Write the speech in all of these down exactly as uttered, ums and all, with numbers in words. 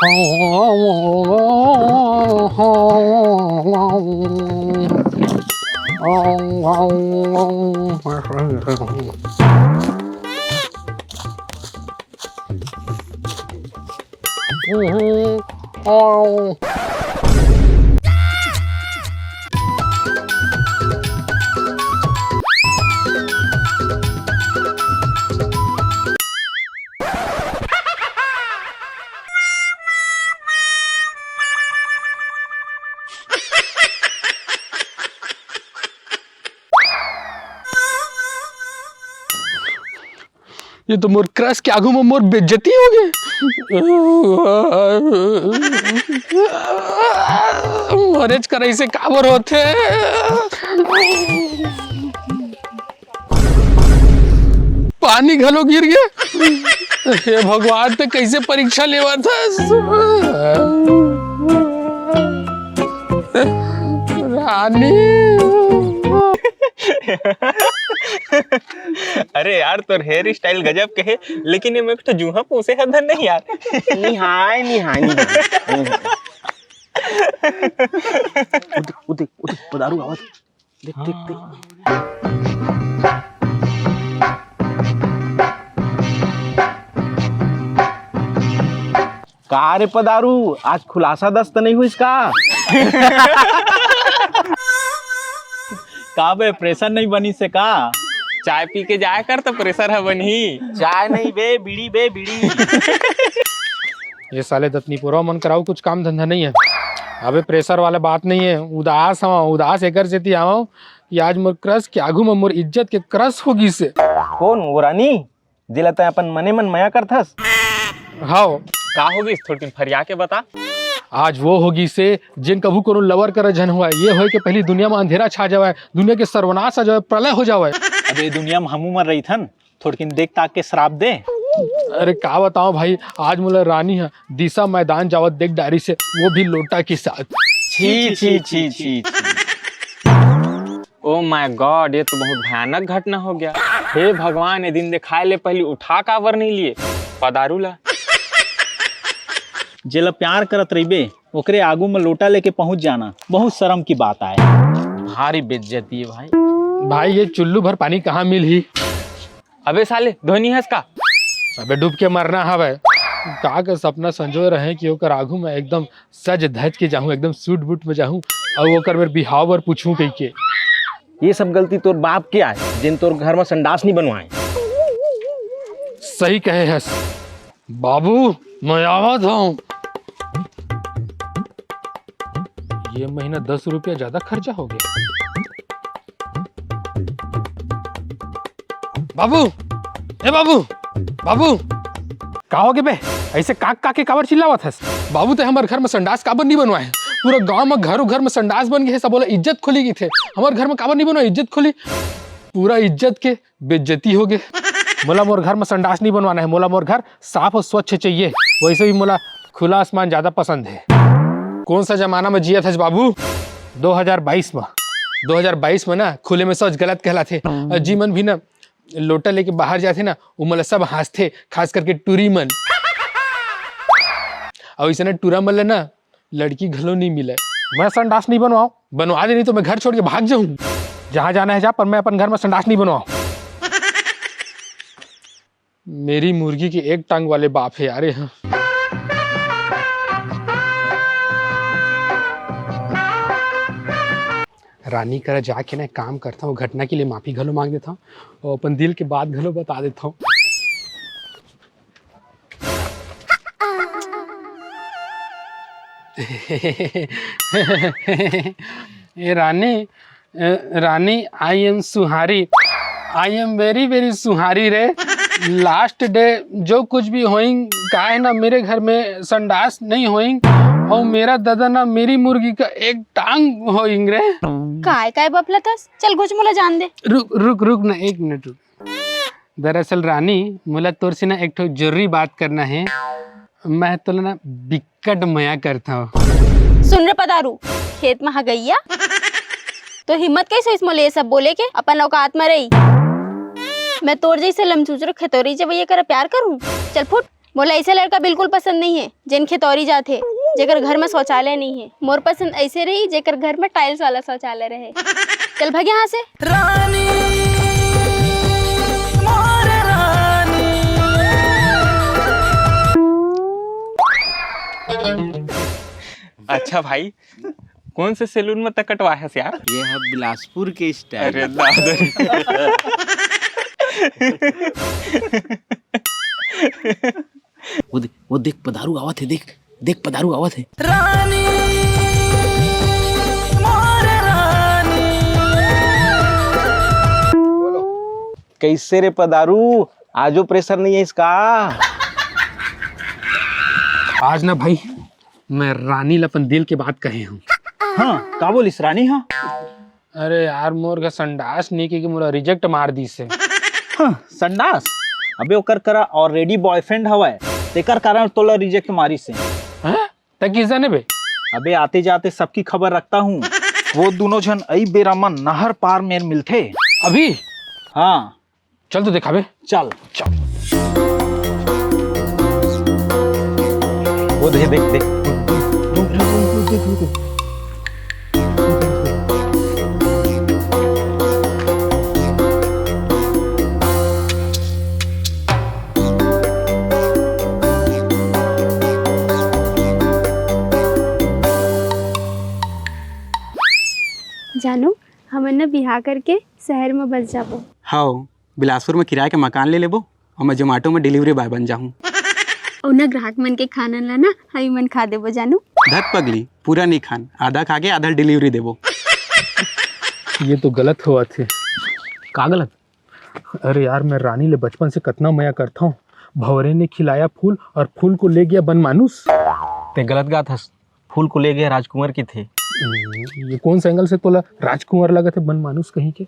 ये तो मोर क्रश के आगू में मोर बेइज्जती हो गए। मरेच कर ऐसे काबर होथे? पानी घलो गिर गया। हे भगवान, ते कैसे परीक्षा लेवा था? रानी। अरे यार, तोर हेयर स्टाइल गजब के हे, लेकिन ये में एक ठो जूहा पोसे हर धन नहीं यार। निहाय, निहाय, निहाय। उदे, उदे, उदे, पदारू आवत। देख, देख, देख। का रे पदारू, आज खुलासा दस्त नहीं हुई इसका? का बे, प्रेशर नहीं बनी से का? चाय पी के जाया कर तो प्रेशर ह बनही। चाय नहीं बे, बीड़ी बे, बीड़ी। ये साले दतनीपुरवा मन कराऊ कुछ काम धंधा नहीं है। अबे प्रेशर वाला बात नहीं है, उदास हवा, उदास एकर सेती आवा कि आज मोर क्रश के आगू में मोर इज्जत के क्रश हो गिस हे। कौन वो रानी, जेला तै अपन मने मन मया करथस? हाव। का हो गिस, थोड़किन फरिया के बता। आज वो हो गिस हे, जेन कभू कोनो लवर करा झन हुआ। ये होए के पहली दुनिया में अंधेरा छा जावे, दुनिया के सर्वनाश आ जावे, प्रलय हो जावे। अबे दुनिया में हमू मन रहिथन, थोड़किन देख ताक के श्राप दे। अरे का बताओ भाई, आज मोला रानी ह दिशा मैदान जावत देख डारिस हे, वो भी लोटा के साथ। छी, छी, छी, छी, छी। Oh my God, ये तो बहुत भयानक घटना हो गया। हे भगवान, ये दिन दिखाए ले पहली उठा काबर नहीं लिए पदारू ला? जेला प्यार करत रहिबे, ओकरे आगू में लोटा लेके पहुंच जाना बहुत शर्म की बात आय। भारी बेइज्जती है भाई। भाई, ये चुल्लू भर पानी कहाँ मिलही? अबे साले, धोनी हस का? अबे डूब के मरना हवय। का के सपना संजोए रहे कि ओकर आगू में एकदम सज धज के जाहूं, एकदम सूट बूट में जाहूं, अउ ओकर मेर बिहाव बर पूछूं कहिके। ये सब गलती तोर बाप के आय, जेन तोर घर में संडास नहीं बनवाए। सही कहे हस। बाबू, मैं आवत हूँ। ये महीना दस रुपया ज्यादा खर्चा हो गया। बाबू, ए बाबू, बाबू। का हो गे बे? ऐसे काक काक के काबर चिल्लावत हस? बाबू, ते हमर घर में संडास काबर नहीं बनवाए? पूरा गांव में घरों घर में संडास बन गए हे, सब बोला इज्जत खोली की थे। हमर घर में काबर नहीं बनवाए इज्जत खोली? पूरा इज्जत के बेइज्जती हो गे। मोला मोर घर में संडास नहीं बनवाना है, मोला मोर घर साफ और स्वच्छ चाहिए। वैसे भी मोला खुला आसमान ज्यादा पसंद है। कौन सा जमाना में जियत हस बाबू? दो हज़ार बाईस में। दो हज़ार बाईस में ना खुले में शौच गलत कहलाथे। और जी मन भी ना लोटा लेके बाहर जाथे ना, वो मोला सब हंसथे, खास करके टूरी मन। और इसे ना टूरा मन ले ना लड़की घलो नहीं मिले। मैं संडास नहीं बनवाओ। बनवा दे, नहीं तो मैं घर छोड़ के भाग जाऊं। जहां जाना है जा, पर मैं अपन घर में संडास नहीं बनवाओ। मेरी मुर्गी के एक टांग वाले बाप है यार ये। रानी करा जाके ना एक काम करता हूँ, घटना के लिए माफी घलो मांग देता हूँ और अपन दिल के बात घलो बता देता हूँ। ए रानी, ए, रानी, I am सुहारी, I am very very सुहारी रे। लास्ट डे जो कुछ भी होइंग, का है ना, मेरे घर में संडास नहीं होइंग और मेरा दादा ना मेरी मुर्गी का एक टांग होइंग रे। काय काय बपलत हस? चल घुच, मोला जान दे। रुक रुक रुक ना, एक मिनट रुक। दरअसल रानी, मोला तोर से ना एक ठो जरूरी बात करना है। मैं तोला ना बिक्कट मया करता हूँ। सुन रे पदारू, खेत में हगैया, तो हिम्मत कैसे होइस मोले ये सब बोले के? अपन औकात में रही। मैं तोर जैसे लमचूचर खेतौरी जब ये कर प्यार करूँ? चल फुट। मोला ऐसे लड़का बिल्कुल पसंद नहीं है, जेन खेतौरी जाथे, जेकर घर में शौचालय नहीं है। मोर पसंद ऐसे रही, जेकर घर में टाइल्स वाला शौचालय रहे। चल भाग यहाँ से। रानी, मोर रानी। अच्छा भाई, कौन से सैलून में तक कटवा है यार? ये है बिलासपुर के स्टाइल। अरे दादा। वो देख, वो देख, पधारू आवत है, देख, देख, पधारू आवत है। रानी, मोर रानी। कैसे रे पधारू, आजो प्रेशर नहीं है इसका? आज ना भाई, मैं रानी ल अपन दिल के बात कहे हूँ। हाँ, का बोलिस रानी? हाँ। अरे यार, मोर घर संडास नहीं के, के मोला रिजेक्ट मार दिस हे। हाँ, संडास? अबे ओकर करा ऑलरेडी बॉयफ्रेंड हवय, तेकर कारण तोला रिजेक्ट मारिस हे। हैं? त किस जाने बे? अबे आते जाते सबकी खबर रखता हूँ। वो दोनों झन अई बेरा मन नहर पार मेर मिलथे। अभी? हाँ। चल तो दिखाबे। चल। चल। वो देख, देख, देख। जानू, हमन न बिहाव करके शहर म बस जाबो। हव, बिलासपुर म किराया के मकान ले लेबो अउ मैं Zomato म डिलीवरी बॉय बन जाहूँ। अउ न ग्राहक मन के खाना ल न हई मन खा देबो जानू। धत पगली, पूरा नहीं खान, आधा खा के आधा डिलीवरी देबो। ये तो गलत होवत हे। का गलत? अरे यार, मैं रानी ले बचपन से कतना मया करथौं। भंवरे ने खिलाया फूल और फूल को ले गया बनमानुस। ते गलत गात हस। फूल को ले गया राजकुंवर की थे। हम्म, ये कौन सा एंगल से तोला राजकुंवर लगत हे, बनमानुस कहीं के?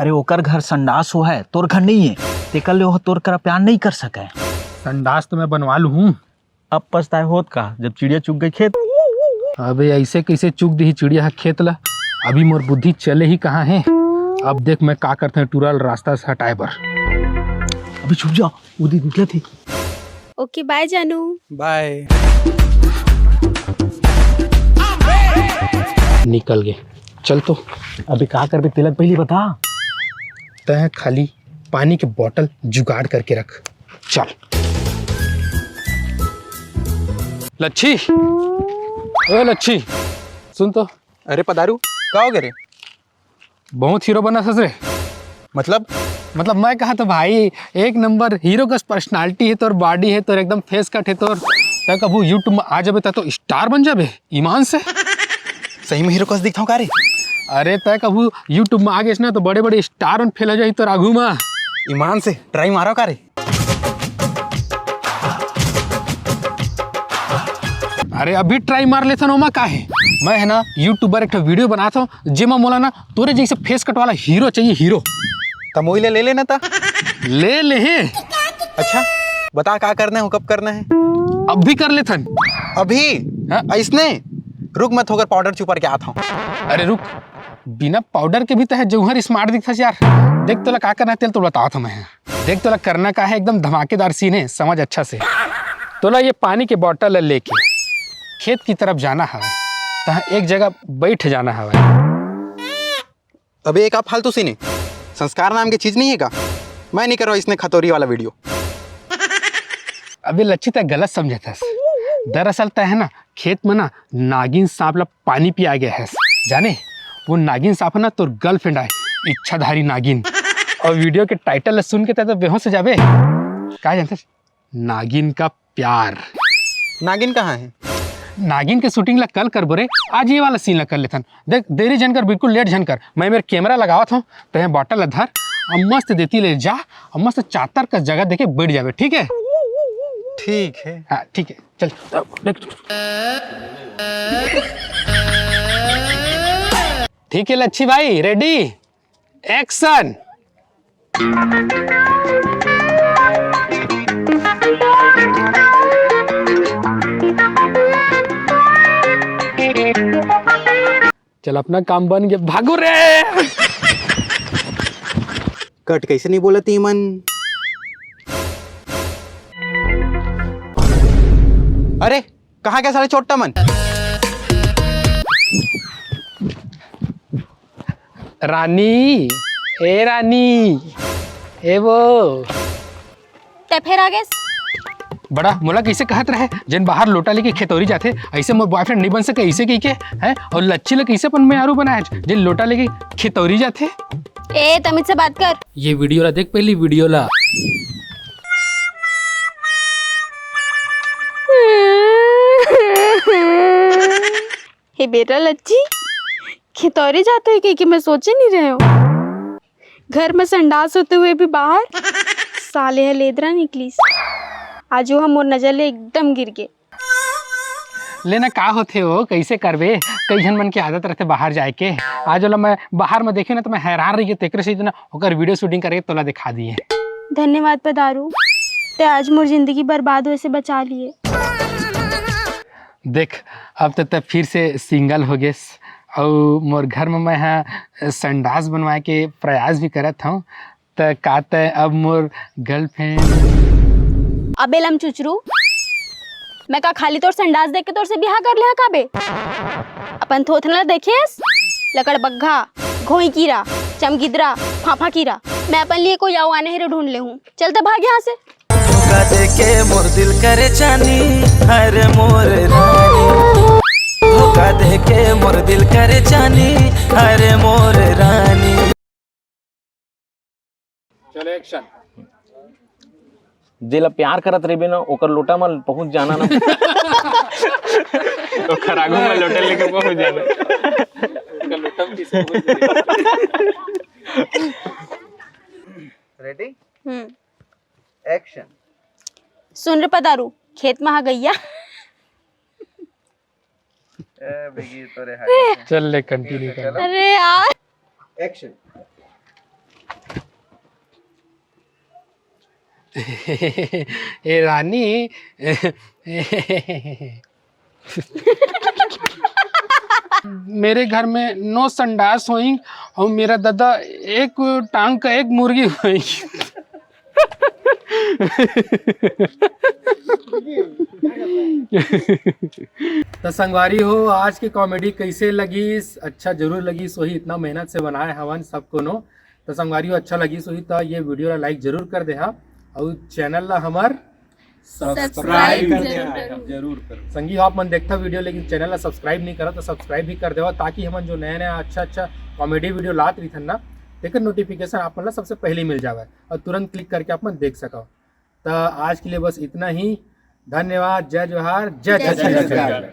अरे ओकर घर संडास हो है, तोर घर नहीं है, तेकर ले ओह तोर करा प्यार नहीं कर सके। संडास तो मैं बनवा लूँ हूँ। अब पछताए होत का, जब चिड़िया चुग गई खेत। अबे ऐसे कैसे चुग दी चिड़िया ह खेत ला? अभी मोर बुद्धि चले ही कहाँ है? अब देख मैं का करते हैं टूरा ल रास्ता से हटाए बर। अभी छुप जा, वो देख निकलत हे। ओके, बाय जानू। बाय। निकल गए। चल तो। अबे का करबे तेला पहिली बता। तैं खाली पानी के बॉटल जुगाड़ करके रख। चल। लच्छी, ओ लच्छी, सुन तो। अरे पधारू, का हो गया रे? बहुत हीरो बनत हस रे। मतलब? मतलब मैं कहा तो भाई, एक नंबर हीरो कस पर्सनालिटी है तोर, बॉडी है तोर, एकदम फेस कट है तोर। तैं कभू YouTube में आ जाबे, तैं तो स्टार बन जाबे, ईमान से। सही में हीरो कस दिखथौं का रे? अरे तैं कभू YouTube में आ गेस ना तो बड़े बड़े स्टार मन फेल हो जाही तोर आगू में। ईमान से ट्राई मारो का रे? अरे अभी ट्राई मार लेथन, ओमा का हे? मैं है ना YouTube बर एक ठो वीडियो बनात हौं, जेमा मोला ना तोरे जैसे फेस कट वाला हीरो चाहिए, हीरो। त मोई ले, ले लेना ता। ले ले हे। अच्छा, बता का करना है, हुकअप करना है। अभी कर लेथन। अभी? हाँ। ऐसने? रुक, मैं थोकर पाउडर चुपर के आत हौं। अरे रुक, बिना पाउडर के भी तैं जौहर स्मार्ट दिखथस यार। देख तोला का करना है, तेला तो बतात हौं मैं। देख तोला करना का है, एकदम धमाकेदार सीन है, समझ अच्छा से। तोला ये पानी के बॉटल ल लेके खेत की तरफ जाना हवय। तहाँ एक जगह बैठ जाना हवय। अबे ये का फालतू सीन है? संस्कार नाम की चीज नहीं है का? मैं नहीं करवा इसने खतौरी वाला वीडियो। अबे लच्छी, तैं गलत समझत हस। दरअसल तैं है ना, खेत में ना नागिन सांप ला पानी पिया गया है, जाने? वो नागिन सांप है ना तोर गर्लफ्रेंड आय, इच्छाधारी नागिन। और वीडियो के टाइटल ला सुन के तैं तो बेहोश हो जाबे। का जानथस? नागिन का प्यार। नागिन कहाँ है? नागिन के शूटिंग ला कल करबो रे, आज ये वाला सीन ला कर लेथन। देख, देरी झन कर, बिल्कुल लेट झन कर। मैं मेर कैमरा लगावत हौं, तैं बॉटल ला धर, अब मस्त देती ले जा, अब मस्त चातर का जगह देके बैठ जाबे, ठीक है? ठीक है। हाँ, ठीक है, चल। ठीक है लच्छी भाई, रेडी, एक्शन। चल, अपना काम बन गया, भागो रे। कट कैसे नहीं बोलत ईमन? कहाँ गए सारे चोट्टा मन? रानी, ए रानी, ए वो। ते फेर आ गेस। बड़ा मोला कइसे कहत रहे, जेन बाहर लोटा लेके खेतौरी जाथे, अइसे मोर बॉयफ्रेंड नइ बन सके, अइसे कहिके, हैं? अउ लच्छी ल कइसे अपन मेहरू बनाए, जेन लोटा लेके खेतौरी जाथे? ए, तमीज से बात कर। ये वीडियो ला देख, पहली वीडियो ला। हे बेटा लच्छी, खेतौरी जाते हुए कहिके मैं सोचे नहीं रहे हूँ। घर में संडास होते हुए भी बाहर, साले ह लेदरा निकलिस। आज वो ह मोर नजर ले एकदम गिर गे। लेना का होथे वो, कइसे करबे? कई झन मन के आदत रहिथे बाहर जाए के। आज ओला मैं बाहर में देखे ना, तो मैं हैरान रहिगे, तेकरे से इतना ओकर वीडियो शूटिंग करके तोला दिखा दिए। धन्यवाद पधारू, ते आज मोर जिंदगी बर्बाद होए से बचा लिए। देख, अब त तैं फिर से सिंगल हो गेस, अउ मोर घर में मैं ह संडास बनवाए के प्रयास भी करत हूँ। त का तैं अब मोर गर्लफ्रेंड? अबे लम चुचरू, मैं का खाली तोर संडास देख के तोर से बिहाव कर ले हा का बे? अपन थोथन ला देखेस, लकड़ बग्घा, घोई कीरा, चमगिदरा, फाफा कीरा। मैं अपन लिए कोई अउ आने हेरे ढूंढ ले हूँ। चल त भाग यहाँ से। धोखा देके मोर दिल करे जानी, अरे मोर रानी। धोखा देके मोर दिल करे जानी, अरे मोर रानी। चलो एक्शन। जेला प्यार करत रहिबे ना, ओकर लोटा म पहुंच जाना ना। ओकर आगू म लोटा लेके पहुंच जाना। ओकर लोटा म किसे पहुंच जाना। रेडी? हम्म। एक्शन। सुन रे पधारू, खेत में हा गइया। ए, बिगी तोरे हाथ। चल ले, कंटिन्यू कर। अरे यार। एक्शन। ए रानी, मेरे घर में नौ संडास होइंग अउ मेरा दादा एक टांग का एक मुर्गी होइंग। त संगवारी हो, आज के कॉमेडी कइसे लगिस? अच्छा जरूर लगिस होही, इतना मेहनत से बनाए हवन सब कोनो। त संगवारी हो, अच्छा लगिस होही त ये वीडियो ला लाइक जरूर कर देहा, अउ चैनल ला हमर सब्सक्राइब जरूर करो। संगी हो, आप मन देखता वीडियो लेकिन चैनल ला सब्सक्राइब नहीं करा, तो सब्सक्राइब भी कर देवा, ताकि हमन जो नया नया अच्छा अच्छा कॉमेडी वीडियो लात रहिथन ना, तेकर नोटिफिकेशन आप मन ला सबसे पहले मिल जावे और तुरंत क्लिक करके आप मन देख सको। तो आज के लिए बस इतना ही। धन्यवाद। जय जोहार। जय जय छत्तीसगढ़। छत्तीसगढ़।